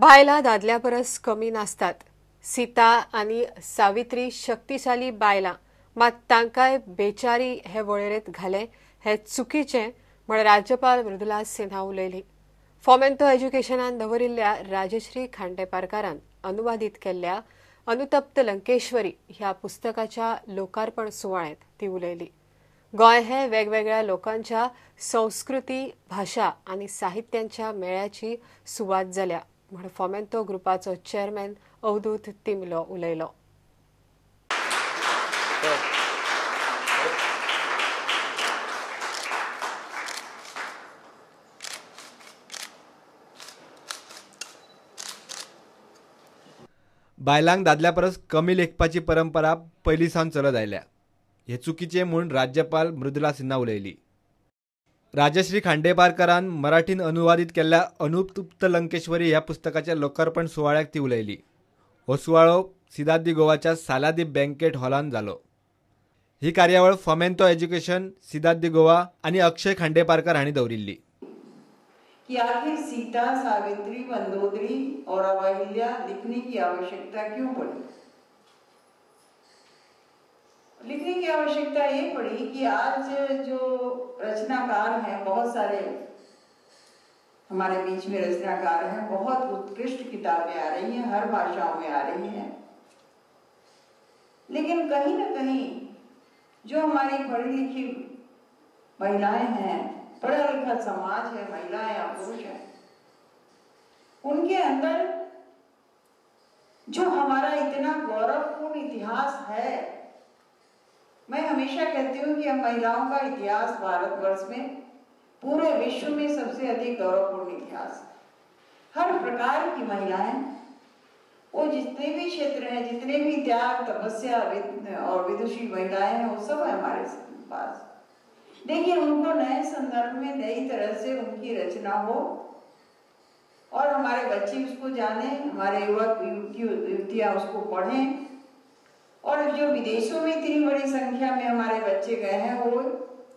बायलां दादल्या परस कमी नासतात. सीता आनी सावित्री शक्तिशाली बायलां, मात तांकांय बेचारी हे वळेरेंत घाले हे चुकीचें म्हण राज्यपाल मृदुला सिन्हा उलयली. फोमेंतो एज्युकेशनान दवरिल्ल्या राजश्री खांडेपारकारान अनुवादीत केल्ल्या अनुतप्त लंकेश्वरी ह्या पुस्तकाच्या लोकार्पण सुवाळ्यांत ती उलयली. गोंय हे वेगवेगळ्या लोकांच्या संस्कृती, भाशा आनी साहित्यांच्या मेळ्याची सुवात जाल्या म्हण फोमेंतो ग्रुपाचो चेअरमॅन अवधूत तिमलो उलयलो. बायलांक दादल्या परस कमी लेखपाची परंपरा पयलीं सावन चलत आयल्या हे चुकीचें म्हूण राज्यपाल मृदुला सिन्हा उलयली. राजश्री खांडेपारकारान मराठीन अनुवादीत केल्ल्या अनुतप्त लंकेश्वरी ह्या पुस्तकाच्या लोकार्पण सुवाळ्याक ती उलयली. हो सुवाळो सिदाद दी गोवाच्या सालादी बँकेट हॉलान जालो. ही कार्यावळ फोमेंतो एज्युकेशन, सिदाद दी गोवा आनी अक्षय खांडेपारकर हांणी दवरिल्ली. कि आखिर सीता, सावित्री, मंदोदरी और अहिल्या लिखने की आवश्यकता क्यों पड़ी? लिखने की आवश्यकता ये पड़ी कि आज जो रचनाकार हैं, बहुत सारे हमारे बीच में रचनाकार हैं, बहुत उत्कृष्ट किताबें आ रही हैं, हर भाषाओं में आ रही हैं, लेकिन कहीं ना कहीं जो हमारी पढ़ी लिखी महिलाएं हैं, पढ़ा लिखा समाज है, महिलाएं या पुरुष हैं, उनके अंदर जो हमारा इतना गौरवपूर्ण इतिहास है, मैं हमेशा कहती हूँ कि हम महिलाओं का इतिहास भारतवर्ष में, पूरे विश्व में सबसे अधिक गौरवपूर्ण इतिहास। हर प्रकार की महिलाएं, वो जितने भी क्षेत्र हैं, जितने भी त्याग, तपस्या और विदुषी महिलाएं हैं, वो सब है हमारे पास। देखिए, उनको नए संदर्भ में नई तरह से उनकी रचना हो और हमारे बच्चे उसको जाने, हमारे युवक युवतियाँ उसको पढ़ें, और जो विदेशों में इतनी बड़ी संख्या में हमारे बच्चे गए हैं, वो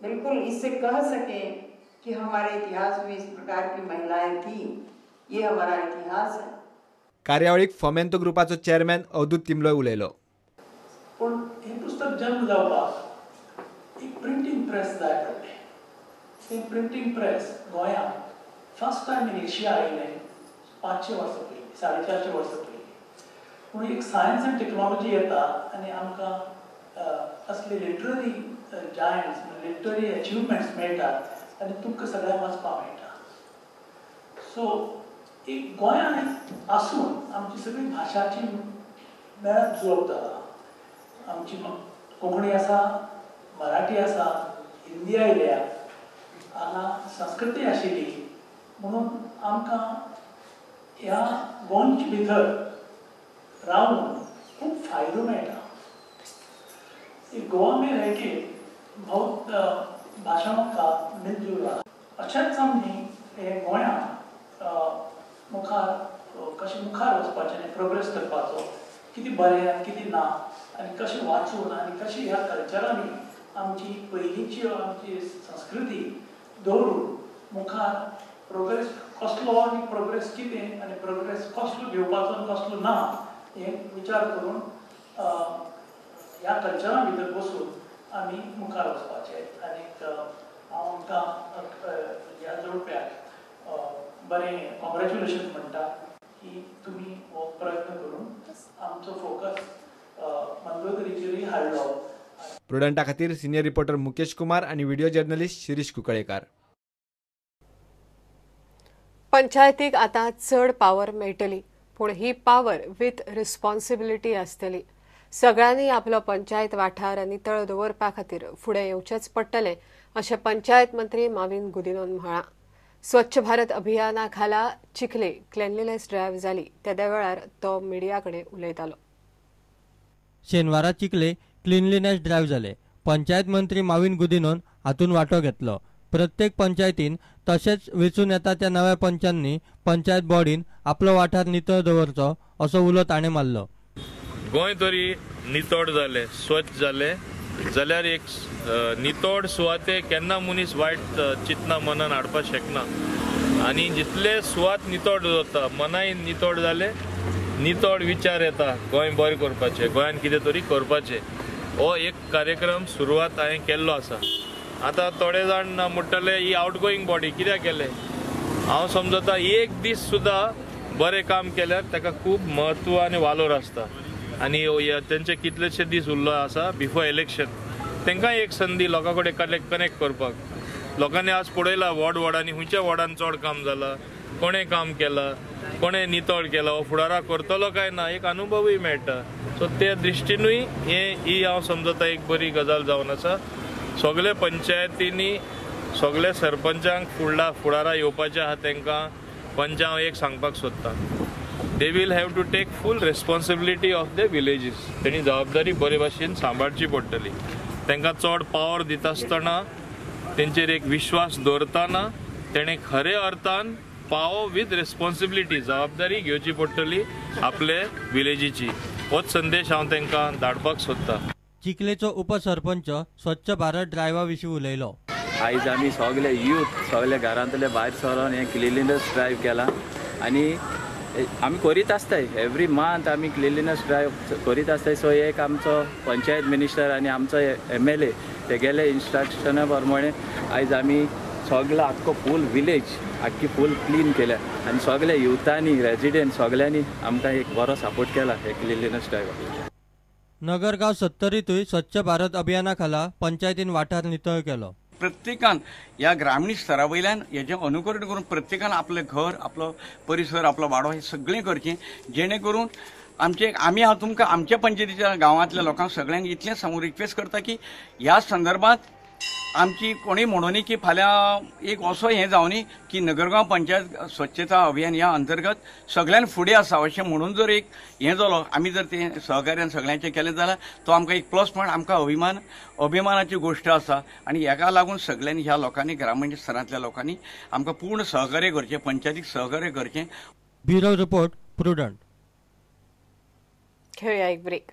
बिल्कुल इससे कह सकें कि हमारे इतिहास में इस प्रकार की महिलाएं थी, ये हमारा इतिहास है. कार्यावळीक फोमेंतो ग्रुपाचो चेअरमॅन अवधूत तिमलो उलयलो. पूण हें पुस्तक जल्म जावपाक एक प्रिंटींग प्रेस जाय पडलें. तें प्रिंटींग प्रेस गोंयांत फर्स्ट टायम इन एशिया आयिल्लें 500 वर्सां पयलीं, 450 वर्सां पयलीं. पूण एक सायन्स आनी टेक्नॉलॉजी येता आनी आमकां असले लिटररी जायंट्स, लिटररी अचिवमेंट्स मेळटात आनी तुमकां सगळ्यांक वाचपाक मेळटा. सो एक गोंयांत आसून आमची सगळी भाशाची मेळप जुळप जाला. आमची कोंकणी आसा, मराठी आसा, हिंदी आयल्या, हांगा संस्कृती आशिल्ली, म्हणून आमकां ह्या गोंयचे भितर रावून खूब फायदो मेळटा. गोवा में रह के बहुत भाषाओं का मिलजुल रहा. अशेंच आमी हे गोंयांत मुखार कशें मुखार वचपाचें आनी प्रोग्रेस करपाचो, कितें बरें आनी कितें ना, आनी कशें वाचून आनी कशें ह्या कल्चरांनी आमची पयलींची आमची संस्कृती दवरून मुखार प्रोग्रेस कसलो आनी प्रोग्रेस कितें आनी प्रोग्रेस कसलो घेवपाचो आनी कसलो ना हे विचार करून ह्या कल्चरा भितर बसून आमी मुखार वचपाचें. आनीक हांव आमकां ह्या जोडप्याक बरें कॉंग्रेच्युलेशन म्हणटा की तुमी हो प्रयत्न करून आमचो फोकस मंदोदरीचेरूय हाडलो. प्रुडंटा खातीर सिनियर रिपोर्टर मुकेश कुमार आनी व्हिडिओ जर्नलिस्ट शिरीष कुंकळेकार. पंचायतीक आतां चड पावर मेळटली, पूण ही पावर विथ रिस्पॉन्सिबिलिटी आसतली. सगळ्यांनी आपलो पंचायत वाठार नितळ दवरपा खातीर फुडें येवचेंच पडटलें अशें पंचायत मंत्री माविन गुदिनोन म्हळां. स्वच्छ भारत अभियाना खाला चिखले क्लेनलीनेस ड्रायव्ह जाली तेद्या वेळार तो मिडिया कडेन उलयतालो. शेनवारा चिखले क्लिनलीनेस ड्रायव्ह जाले. पंचायत मंत्री माविन गुदिनोन हातून वांटो घेतलो. प्रत्येक पंचायतीन तशेंच वेंचून येता त्या नव्या पंचांनी पंचायत बॉडीन आपलो वाठार नितळ दवरचो असो उलो ताणें मारलो. गोंय तरी नितळ जालें, स्वच्छ जालें जाल्यार एक नितळ सुवाते केन्ना मनीस वायट चिंतना मनान हाडपाक शकना. आनी जितले सुवात नितळ जाता मनाय नितळ जाले, नितळ विचार येता गोंय बरें करपाचें, गोंयान कितें तरी करपाचें. हो एक कार्यक्रम सुरवात हांवें केल्लो आसा. आतां थोडे जाण म्हणटले ही आवटगोईंग बॉडी कित्याक केलें. हांव समजता एक दीस सुद्दां बरें काम केल्यार ताका खूब म्हत्व आनी वालोर आसता. आनी तेंचे कितलेशे दीस उरलो आसा बिफोर इलेक्शन, तांकां एक संदी लोकां कडेन कनेक्ट करपाक. लोकांनी आज पळयला वॉर्ड वॉर्डांनी खंयच्या वॉर्डान चड काम जालां, कोणें काम केलां, कोणें नितळ केलां, हो फुडाराक करतलो काय ना एक अनुभवूय मेळटा. सो ते दृश्टीनूय ही हांव समजता एक बरी गजाल जावन आसा. सगळे पंचायतींनी सगळे सरपंचांक फुडारा येवपाचें आहा तांकां पंचां हांव एक सांगपाक सोदतां, they will have to take full responsibility of the villages. तेणी जबाबदारी बरे भाशेन सांबाळची पडटली. तांकां चड पावर दिता आसतना तेंचेर एक विश्वास दवरतना तेणें खरे अर्थान पावर विथ रेस्पॉन्सिबिलिटी जबाबदारी घेवची पडटली आपले विलेजीची. होच संदेश हांव तांकां धाडपाक सोदतां. चिखलेचो उपसरपंच स्वच्छ भारत ड्रायव्हा विशीं उलयलो. आयज आमी सगळे यूथ सगळे घरांतले भायर सरोन हें क्लिनलीनेस ड्रायव्ह केला आनी आमी करीत आसताय. एवरी मंथ आमी क्लिनलीनेस ड्रायव्ह करीत आसताय. सो एक आमचो पंचायत मिनिस्टर आनी आमचो MLA तेगेले इन्स्ट्रक्शना प्रमाणे आयज आमी सगळो आख्खो फूल विलेज आख्खी फूल क्लीन केल्या आनी सगळे युथांनी रेजिडेंट सगळ्यांनी आमकां एक बरो सपोर्ट केला हे क्लिनलीनेस ड्रायव्हाक. नगरगांव सत्तरीतूय स्वच्छ भारत अभियाना खाला पंचायतीन वाठार नितळ केलो. प्रत्येकान ह्या ग्रामीण स्तरा वयल्यान हेजें अनुकरण करून प्रत्येकान आपलें घर, आपलो परिसर, आपलो वाडो हें सगळें करचें, जेणे करून आमचे आमी हांव तुमकां आमच्या पंचायतीच्या गांवांतल्या लोकांक सगळ्यांक इतलें सांगून रिक्वेस्ट करता की ह्या संदर्भात आमची कोणी म्हणून की फाल्यां एक असो हें जावनी की नगरगांव पंचायत स्वच्छता अभियान ह्या अंतर्गत सगळ्यान फुडें आसा अशें म्हणून जर एक हें जालो, आमी जर तें सहकार्यान सगळ्यांचें केलें जाल्यार तो आमकां एक प्लस पॉयंट, आमकां अभिमानाची गोश्ट आसा. आनी हेका लागून सगळ्यांनी ह्या लोकांनी ग्रामीण स्तरांतल्या लोकांनी आमकां पूर्ण सहकार्य करचें, पंचायतीक सहकार्य करचें. Bureau report, Prudent. घेऊया एक ब्रेक.